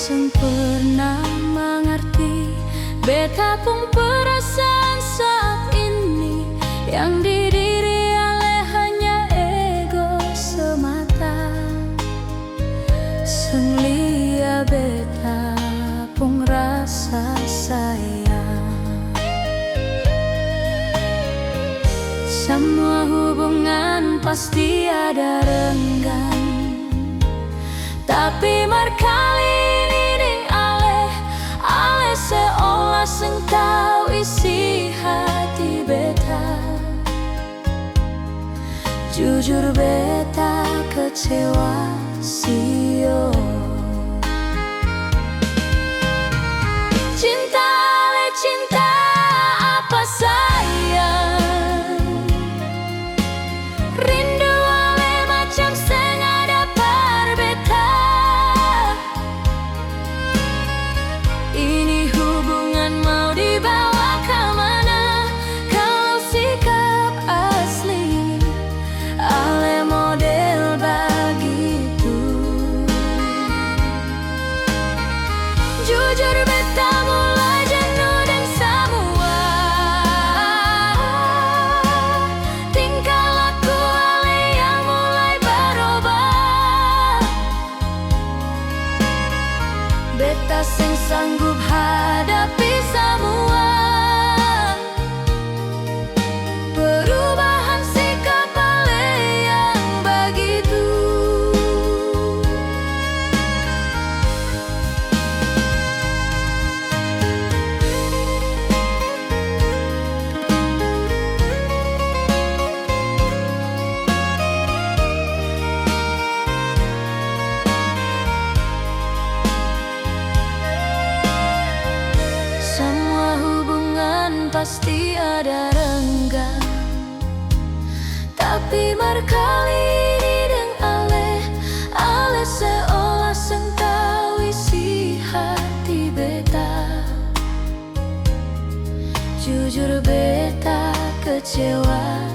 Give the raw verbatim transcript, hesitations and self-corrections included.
Seng pernah mangarti beta pung perasaan saat ini, yang didiri ale hanya ego semata. Seng lia beta pung rasa sayang. Samua hubungan pasti ada renggang, tapi mar kali ini deng ale, ale seolah seng tau isi hati beta. Jujur beta kecewa, sio. Cinta ale cinta apa sayang? Rindu ale macam seng ada par beta. Ini hubungan mau dibawa ka mana? Kalau sikap asli ale model bagitu. Jujur beta mulai jenuh deng samua tingkah laku ale yang mulai barobah. Beta seng sanggup hadapi samua perubahan sikap ale yang bagitu. Samua hubungan pasti ada renggang, tapi mar kali ini deng ale, ale seolah seng tau isi hati beta. Jujur beta kecewa,